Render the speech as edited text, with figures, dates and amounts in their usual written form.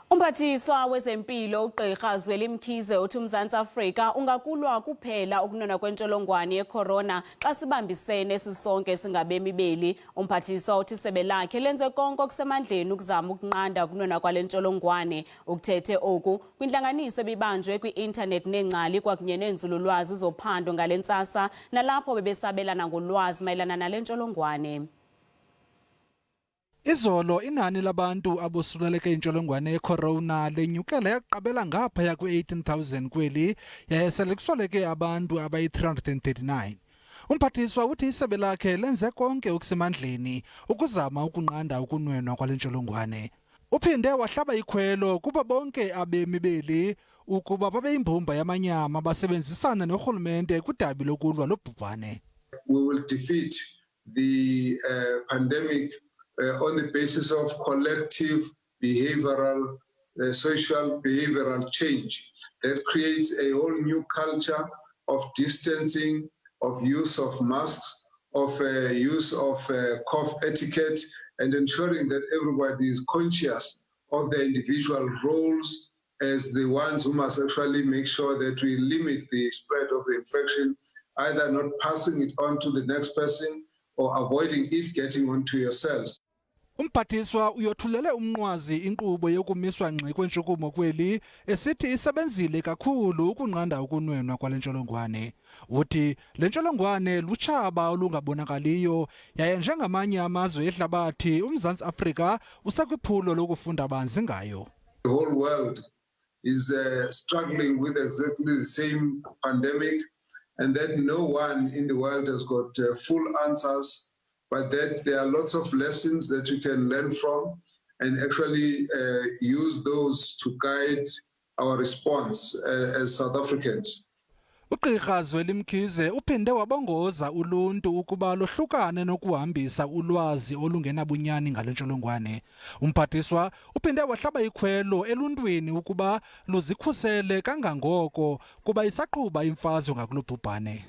Umphathiswa wezempilo uGqirha Zweli Mkhize uthi uMzantsi Afrika ungakulwa kuphela ukunona kwentsholongwane yekhorona xa sibambisene sisonke singabemi beli. Umphathiswa uthi isebe lakhe lenze konke okusemandleni ukuzama ukunqanda ukunona kwale ntsholongwane. Ukuthethe oku kwintlanganiso ebibanjwe kwi-intanethi neengcali kwakunye neenzululwazi zophando ngale ntsasa nalapho bebesabelana ngolwazi mayelana nale ntsholongwane. Izolo inani labantu abosuleleke intsholongwane yecorona lenyukela yaqabela ngaphaya kwe-18,000 kweli yaye sele kusweleke abantu abayi-339. Umphathiswa uthi isebe lakhe lenze konke okusemandleni ukuzama ukunqanda ukunwenwa kwale ntsholongwane. Uphinde wahlaba ikhwelo kubo bonke abemi beli ukuba babe yimbumba yamanyama basebenzisane norhulumente kwidabi lokulwa lo bhubhane. We will defeat the pandemic on the basis of collective behavioral, social behavioral change that creates a whole new culture of distancing, of use of masks, of use of cough etiquette, and ensuring that everybody is conscious of their individual roles as the ones who must actually make sure that we limit the spread of the infection, either not passing it on to the next person or avoiding it getting onto yourselves. Umphathiswa uyothulele umnqwazi inkqubo yokumiswa ngxi kwentshukumo kweli esithi isebenzile kakhulu ukunqanda ukunwenwa kwale ntsholongwane. Uthi le ntsholongwane lutshaba olungabonakaliyo yaye njengamanye amazwe ehlabathi uMzantsi Afrika usekwiphulo lokufunda banzi ngayo. The whole world is struggling with exactly the same pandemic, and that no one in the world has got full answers, but that there are lots of lessons that we can learn from and actually use those to guide our response as South Africans. Ugqirha Zweli Mkhize uphinde wabongoza uluntu ukuba lohlukane nokuhambisa ulwazi olungenabunyani ngale ntsholongwane. Umphathiswa uphinde wahlaba ikhwelo eluntwini ukuba luzikhusele kangangoko kuba isaqhuba imfazwe ngakulo bhubhane.